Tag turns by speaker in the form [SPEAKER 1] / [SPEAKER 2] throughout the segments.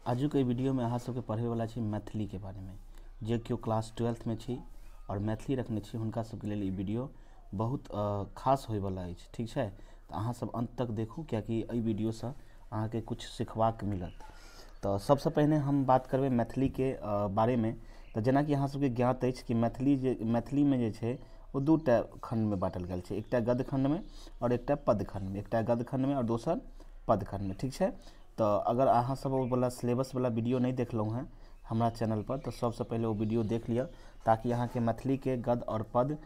[SPEAKER 1] आजुक एहि वीडियोमे अहाँ सबके पढ़ैवला छी मैथिलीके बारेमे। जे केओ क्लास 12th मे छी आओर मैथिली रखने छी हुनका सबके लेल ई वीडियो बहुत खास होइवला अछि। ठीक छै, तऽ अहाँ सब अन्त तक देखू, कियाकि एहि वीडियोसँ अहाँके किछु सिखबाक मिलत। तऽ सबसँ पहिने हम बात करबै मैथिलीके बारेमे। तऽ जेनाकि अहाँ सबके ज्ञात अछि कि मैथिलीमे जे छै ओ दूटा खण्डमे बाँटल गेल छै, एकटा गद्य खण्डमे आओर एकटा पद्य खण्डमे। एकटा गद्य खण्डमे आओर दोसर पद्य खण्डमे। ठीक छै, तऽ अगर अहाँ सब ओ वाला सिलेबस वाला वीडियो नहि देखलहुँ हेँ हमरा चैनल पर, तऽ सबसँ पहिले ओ वीडियो देख लिअ, ताकि अहाँके मैथिलीके गद्य आओर पद्य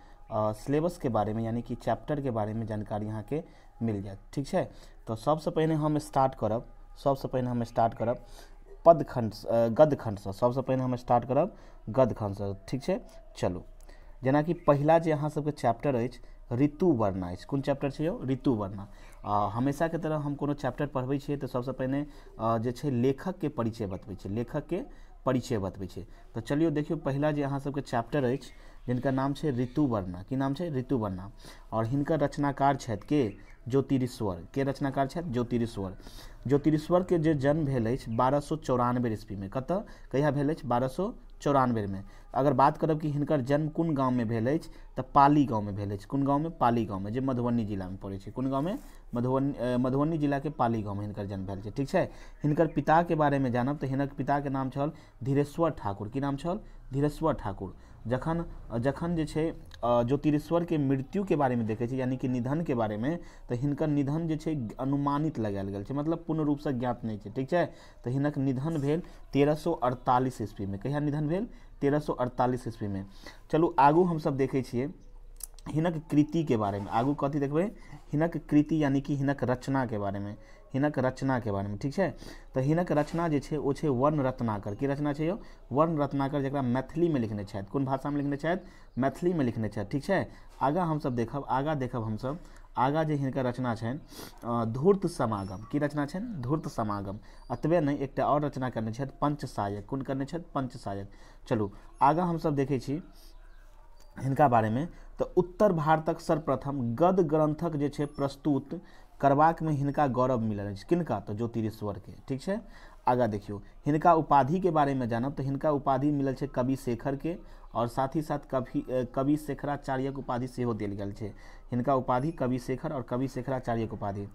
[SPEAKER 1] सिलेबसके बारेमे यानी कि चैप्टरके बारेमे जानकारी अहाँके मिल जायत। ठीक छै, तऽ सबसँ पहिने हम स्टार्ट करब, सबसँ पहिने हम स्टार्ट करब पद्य खण्ड गद्य खण्डसँ। सबसँ पहिने हम स्टार्ट करब गद्य खण्डसँ। ठीक छै, चलू, जेनाकि पहिला जे अहाँ सबके चैप्टर अछि ऋतु वर्णा अछि। कोन चैप्टर छै यौ? ऋतु वर्णा। हमेशाके तरह हम कोनो चैप्टर पढ़बै छियै तऽ सबसँ पहिने जे छै लेखकके परिचय बतबै छै, लेखकके परिचय बतबै छै। तऽ चलियौ देखियौ, पहिला जे अहाँ सबके चैप्टर अछि जिनकर नाम छै ऋतु वर्णा। की नाम छै? ऋतु वर्णा। आओर हिनकर रचनाकार छथि के? ज्योतिरीश्वर। के रचनाकार छथि? ज्योतिरीश्वर। ज्योतिरीश्वरके जे जन्म भेल अछि 1294 ईस्वीमे। कतऽ कहिया भेल अछि? 1294 मे। अगर बात करब कि हिनकर जन्म कोन गाँवमे भेल अछि तऽ पाली गाँवमे भेल अछि। कोन गाँवमे? पाली गाँवमे, जे मधुबनी जिलामे पड़ै छै। कोन गाँवमे? मधुबनी जिलाके पाली गाँवमे हिनकर जन्म भेल छै। ठीक छै, हिनकर पिताके बारेमे जानब तऽ हिनकर पिताके नाम छल धीरेश्वर ठाकुर। की नाम छल? धीरेश्वर ठाकुर। जखन जखन जे छै ज्योतिरीश्वरके मृत्युके बारेमे देखै छी यानी कि निधनके बारेमे, तऽ हिनकर निधन जे छै अनुमानित लगायल गेल छै, मतलब पूर्ण रूपसँ ज्ञात नहि छै। ठीक छै, तऽ हिनक निधन भेल 1348 ईस्वीमे। कहिया निधन भेल? 1348 ईस्वीमे। चलू आगू हमसब देखै छियै हिनक कृतिके बारेमे। आगू कथी देखबै? हिनक कृति यानी कि हिनक रचनाके बारेमे, हिनक रचनाके बारेमे। ठीक छै, तऽ हिनक रचना जे छै ओ छै वर्ण रत्नाकर। की रचना छै यौ? वर्ण रत्नाकर, जकरा मैथिलीमे लिखने छथि। कोन भाषामे लिखने छथि? मैथिलीमे लिखने छथि। ठीक छै, आगाँ हमसब देखब, आगाँ देखब हमसब, आगाँ जे हिनकर रचना छनि धूर्त समागम। की रचना छनि? धूर्त समागम। एतबे नहि, एकटा आओर रचना करने छथि पंचसायक। कोन करने छथि? पंचसायक। चलू आगाँ हमसब देखै छी हिनका बारेमे। तऽ उत्तर भारतक सर्वप्रथम गद्य ग्रंथक जे छै प्रस्तुत करबाकमे हिनका गौरव मिलल अछि। किनका? तऽ ज्योतिरीश्वरके। ठीक छै, आगाँ देखियौ हिनका उपाधिके बारेमे जानब तऽ हिनका उपाधि मिलल छै कवि शेखरके, और साथ ही साथ कवि शेखराचार्यक उपाधि सेहो देल गेल छै। हिनका उपाधि कवि शेखर और कवि शेखराचार्यक उपाधि।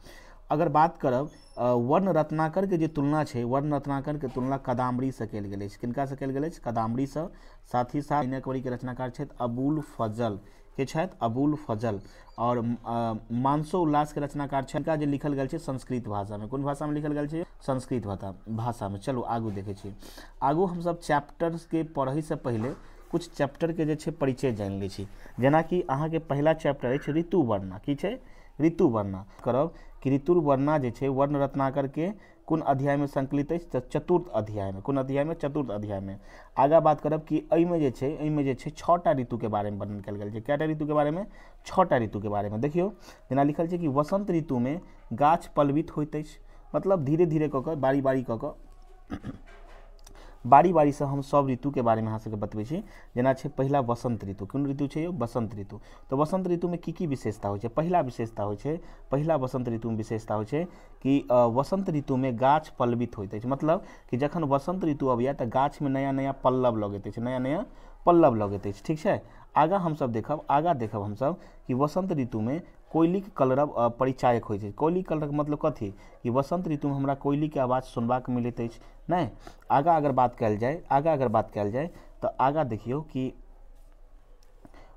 [SPEAKER 1] अगर बात करब वर्ण रत्नाकर के जे तुलना छै, वर्ण रत्नाकर के तुलना कादम्बरी से कयल गेल अछि। किनका से कयल गेल अछि? कादम्बरी से। साथ ही साथ हिनक के रचनाकार छथि अबुल फजल। के छथि? अबुल फजल। और मानसोल्लास के रचनाकार छथि, हिनका जे लिखल गेल छै संस्कृत भाषा में। कोन भाषा में लिखल गेल छै? संस्कृत भाषा में। चलू आगू देखै छी। आगू हमसब चैप्टर्स के पढ़ै से पहिले कुछ चैप्टर के जे छै परिचय जानि लै छी। जेनाकि अहाँके पहिला चैप्टर अछि ऋतु वर्णा। की छै? ऋतु वर्णा। करब कि ऋतु वर्णा जे छै वर्ण रत्नाकर के कोन अध्यायमे संकलित अछि? तऽ चतुर्थ अध्यायमे। कोन अध्यायमे? चतुर्थ अध्यायमे। आगाँ बात करब कि एहिमे जे छै, एहिमे जे छै 6टा ऋतुके बारेमे वर्णन कयल गेल छै। कएटा ऋतुके बारेमे? 6टा ऋतुके बारेमे। देखियौ जेना लिखल छै कि वसंत ऋतुमे गाछ पल्लवित होइत अछि, मतलब धीरे धीरे कऽ कऽ बारी बारी कऽ कऽ बारी बारीसँ हम सब ऋतुके बारेमे अहाँ सबके बतबै छी। जेना छै पहिला वसंत ऋतु। कोन ऋतु छै यौ? वसंत ऋतु। तऽ वसंत ऋतुमे की की विशेषता होइ छै? पहिला विशेषता होइ छै, पहिला वसंत ऋतुमे विशेषता होइ छै कि वसंत ऋतुमे गाछ पल्लवित होइत अछि। मतलब कि जखन वसंत ऋतु अबैया तऽ गाछमे नया नया पल्लव लगैत अछि, नया नया पल्लव लगैत अछि। ठीक छै, आगाँ हमसब देखब, आगाँ देखब हमसब कि वसंत ऋतुमे कोयलीक कलरव परिचायक होइ छै। कोयली कलरव मतलब कथी? कि वसंत ऋतुमे हमरा कोयलीके आवाज सुनबाक मिलैत अछि। नहि, आगाँ अगर बात कयल जाय, आगाँ अगर बात कयल जाय तऽ आगाँ देखियौ कि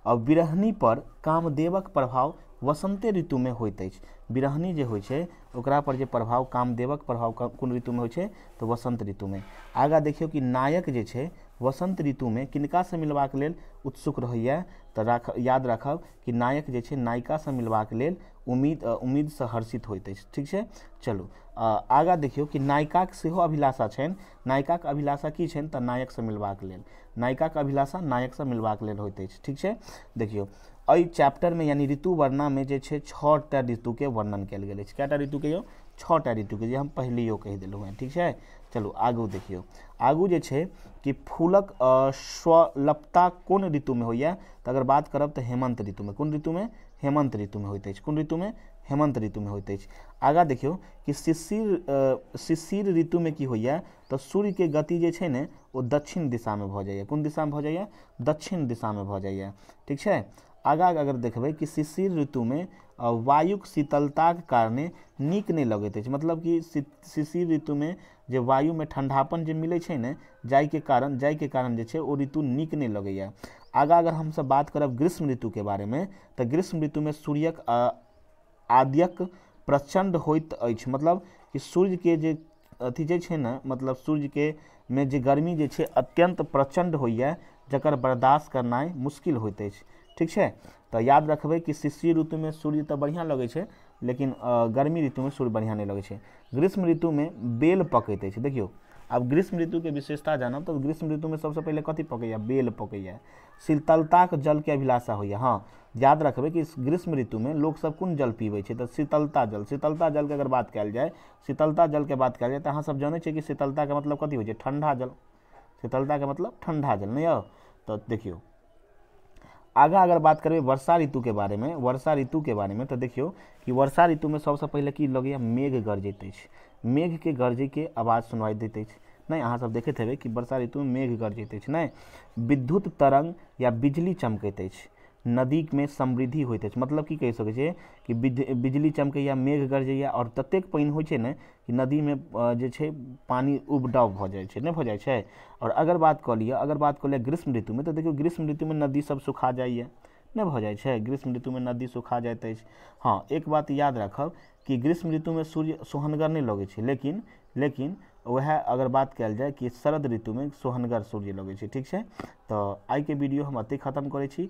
[SPEAKER 1] विरहणी पर कामदेवक प्रभाव वसंते ऋतुमे होइत अछि। विरहणी जे होइ छै ओकरा पर जे प्रभाव, कामदेवक प्रभाव कोन ऋतुमे होइ छै? तऽ वसंत ऋतुमे। आगाँ देखियौ कि नायक जे छै वसंत ऋतुमे किनकासँ मिलबाक लेल उत्सुक रहैया? तऽ याद राखब कि नायक जे छै नायिकासँ मिलबाक लेल उम्मीदसँ हर्षित होइत अछि। ठीक छै, चलू आगाँ देखियौ कि नायिकाक सेहो अभिलाषा छनि। नायिकाक अभिलाषा की छनि? तऽ नायकसँ मिलबाक लेल। नायिकाक अभिलाषा नायकसँ मिलबाक लेल होइत अछि। ठीक छै, देखियौ एहि चैप्टरमे यानी ऋतु वर्णनामे जे छै 6टा ऋतुके वर्णन कयल गेल अछि। कएटा ऋतुके यौ? 6टा ऋतुके, जे हम पहिलेयो कहि देलहुँ हेँ। ठीक छै, चलू आगू देखियौ। आगू जे छै कि फूलक स्वल्पता कोन ऋतुमे होइया? तऽ अगर बात करब तऽ हेमंत ऋतुमे। कोन ऋतुमे? हेमंत ऋतुमे होइत अछि। कोन ऋतुमे? हेमन्त ऋतुमे होइत अछि। आगाँ देखियौ कि शिशिर ऋतुमे की होइया तऽ सूर्यके गति जे छै ने ओ दक्षिण दिशामे भऽ जाइया। कोन दिशामे भऽ जाइया? दक्षिण दिशामे भऽ जाइया। ठीक छै। आगाँ अगर देखबै कि शिशिर ऋतुमे वायुक शीतलताक कारणे नीक नहि लगैत अछि। मतलब कि शिशिर ऋतुमे जे वायुमे ठण्डापन जे मिलै छै ने, जाहिके कारण जे छै ओ ऋतु नीक नहि लगैया। आगाँ अगर हमसब बात करब ग्रीष्म ऋतुके बारेमे तऽ ग्रीष्म ऋतुमे सूर्यक आद्यक प्रचण्ड होइत अछि। मतलब कि सूर्यके जे अथी जे छै ने, मतलब सूर्यके मे जे गर्मी जे छै अत्यन्त प्रचण्ड होइया, जकर बर्दाश्त करनाइ मुश्किल होइत अछि। ठीक छै। तऽ याद रखबै कि शिशिर ऋतुमे सूर्य तऽ बढ़िआँ लगै छै, लेकिन गर्मी ऋतुमे सूर्य बढ़िआँ नहि लगै छै। ग्रीष्म ऋतुमे बेल पकैत अछि। देखियौ आब ग्रीष्म ऋतुके विशेषता जानब तऽ ग्रीष्म ऋतुमे सबसँ पहिले कथी पकैया? बेल पकैया। शीतलताक जलके अभिलाषा होइया। हाँ, याद रखबै कि ग्रीष्म ऋतुमे लोकसब कोन जल पीबै छै? तऽ शीतलता जल। शीतलता जलके अगर बात कयल जाय, शीतलता जलके बात कयल जाय तऽ अहाँ सब जनै छियै कि शीतलताके मतलब कथी होइ छै? ठण्डा जल। शीतलताके मतलब ठण्डा जल, नहि यौ? तऽ देखियौ आगाँ अगर बात करबै वर्षा ऋतुके बारेमे, वर्षा ऋतुके बारेमे तऽ देखियौ कि वर्षा ऋतुमे सबसँ पहिले की लगैया? मेघ गरजैत अछि। मेघके गरजैके आवाज सुनवाई दैत अछि। नहि, अहाँ सब देखैत हेबै कि वर्षा ऋतुमे मेघ गरजैत अछि। नहि, विद्युत तरंग या बिजली चमकैत अछि। नदीमे समृद्धि होइत अछि। मतलब की कहि सकै छियै कि बिजली चमकैया, मेघ गरजैया आओर ततेक पानि होइ छै ने कि नदीमे जे छै पानि उबडब भऽ जाइ छै, नहि भऽ जाइ छै? आओर अगर बात कऽ लिअ, अगर बात कऽ लिअ ग्रीष्म ऋतुमे तऽ देखियौ ग्रीष्म ऋतुमे नदी सब सुखा जाइया, नहि भऽ जाइ छै? ग्रीष्म ऋतुमे नदी सुखा जाइत अछि। हाँ, एक बात याद राखब कि ग्रीष्म ऋतुमे सूर्य सोहनगर नहि लगै छै, लेकिन लेकिन वएह अगर बात कयल जाय कि शरद ऋतुमे सोहनगर सूर्य लगै छै। ठीक छै। तऽ आइके वीडियो हम एतहि खतम करै छी।